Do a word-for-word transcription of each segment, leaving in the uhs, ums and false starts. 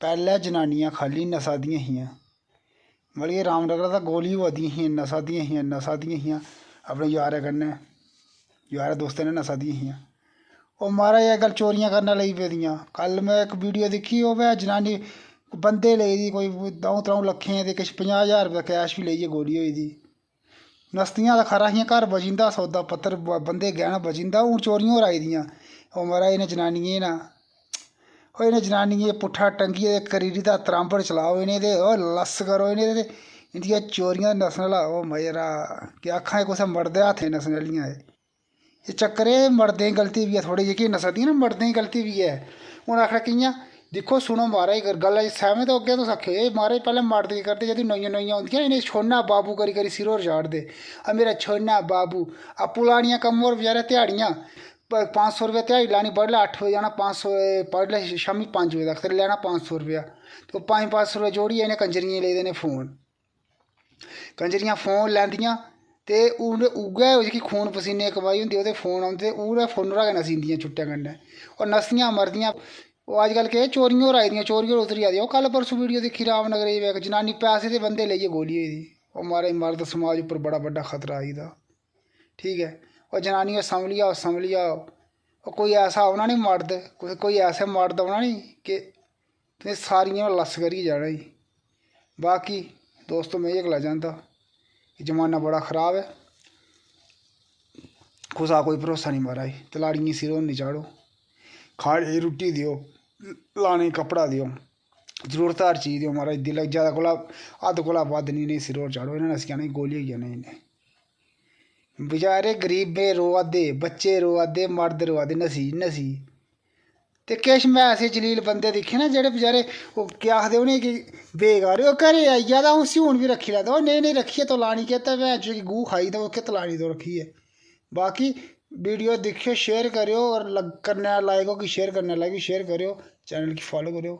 पैह्लें जनानियां खाल्ली नसा दियां हियां, मतलब कि रामनगर दा गोली होआ दियां हियां, नसा दियां हियां, नसा दियां हियां, अपने यारै कन्नै, यारै दोस्तें कन्नै नसा दियां हियां। ओह् महाराज अज्जकल चोरियां करना लगी पेदियां। कल में इक वीडियो दिक्खी, ओह् भैं जनानी बंदे लेई दी कोई द'ऊं त्र'ऊं लक्खें दे, किश पंजाह् ज्हार रपेआ कैश बी लेइयै गोली होई दी। नसदियां तां खरा हियां, घर बची जंदा सौदा पत्तर, ब-, बंदे गैह्ना बची जंदा। हून चोरियां होर आई दियां। ओह् महाराज इ'नें जनानियें ना, ओह् इ'नें जनानियें पुट्ठा टंगियै ते करी दित्ता त्रांबड़, चलाओ इ'नें ते ओह् लस्स करो इ'नें ते इंदियां चोरियां नस्सने आह्ला, ओह् मजरा, केह् आक्खां, एह् कुसै मर्दे हत्थें नस्सने आह्लियां एह्। एह् चक्कर एह् मर्दें दी गलती बी ऐ थोह्ड़ी, जेह्की नस्सा दियां ना, मर्दें दी गलती बी ऐ। हून आखना कि'यां? दिक्खो, सुनो महाराज, अगर गल्ला च सैह्मत होगे तुस, आखेओ, "एह् महाराज पैह्लें मर्द केह् करदे, जदूं नमियां नमियां औंदियां, इ'नें छोड़ना बाबू करी करी सिर होर चाढ़दे।" आ मेरा छोड़ना बाबू, आपूं लानियां कम्म होर बचैरे ध्याड़ियां, प-, पंज सौ रपेआ ध्याड़ी लानी, बडलै अट्ठ बजे जाना, पंज सौ, बडलै शामीं पंज बजे तक ते लैना पंज सौ रपेआ। ते ओह् पंज पंज सौ रपेआ जोड़ियै इ'नें कंजरियें गी लेई देने फोन। कंजरियां फोन लैंदियां ते हून उ'ऐ जेह्की खून पसीने दी कमाई होंदी, ओह्दे फोन औंदे, उ'ऐ फोनै रा गै नसी जंदियां चुट्टें कन्नै। ओह् नसदियां मरदियां। ओह् अजकल केह्, चोरियां होर आई दियां, चोरियां होर उतरी आई दियां। ओह् कल परसों वीडियो दिक्खी रामनगरै दी, इक जनानी पैसे ते बंदे लेइयै गोली होई दी। ओह् महाराज, मर्द समाज उप्पर बड़ा बड्डा खतरा आई दा। ठीक ऐ, ओह् जनानियां, संभली जाओ, संभली जाओ। ओह् कोई ऐसा औना निं मर्द, कोई, कोई ऐसा मर्द औना निं कि तुसें सारियें दा लस्स करियै जाना ई। बाकी दोस्तो, में इ'यै गलाना चांह्दा कि जमाना बड़ा खराब ऐ, कुसै दा कोई भरोसा निं महाराज। ते लाड़ियें सिर होर निं चाढ़ो, खाने गी रुट्टी देओ, लाने गी कपड़ा देओ, जरूरत हर चीज देओ महाराज। दिलै, जैदा कोला, हद्द कोला बद्ध निं इ'नें सिर होर चाढ़ो, इ'नें नस्सी जाना, गोली होई जानी इ'नें। बेचारे गरीबें रोआ दे, बच्चे रोआ दे, मर्द रोआ दे, नसी नसी। ते किश में ऐसे जलील बंदे दिक्खे ना, जेह्ड़े बेचारे, ओह् केह् आखदे उ'नेंगी, बेकार, ओह् घरै आई जा तां उसी हून बी रक्खी लैंदा। ओह् नेईं, नेईं रक्खियै तो लानी केह्, ते भैन चोद गी गूह् खाई ते ओह् केह् तलानी तो रक्खियै। बाकी वीडियो दिक्खेओ, शेयर करेओ, और लग-, करने आह्ला लाइक हो कि शेयर करने आह्ला कि शेयर करेओ, चैनल गी फालो करेओ।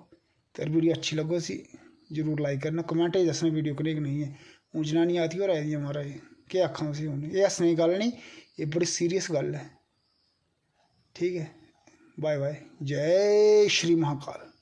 ते वीडियो अच्छी लग्गो, इसी जरूर लाइक करना, कमेंट च दस्सना वीडियो कनेही कनेही ऐ। हून जनानियां आती होर आई दियां महाराज, केह् आक्खां तुसें हून, एह् हस्सने दी गल्ल निं, एह् बड़ी सीरियस गल्ल ऐ। ठीक ऐ, बाय बाय, जय श्री महाकाल।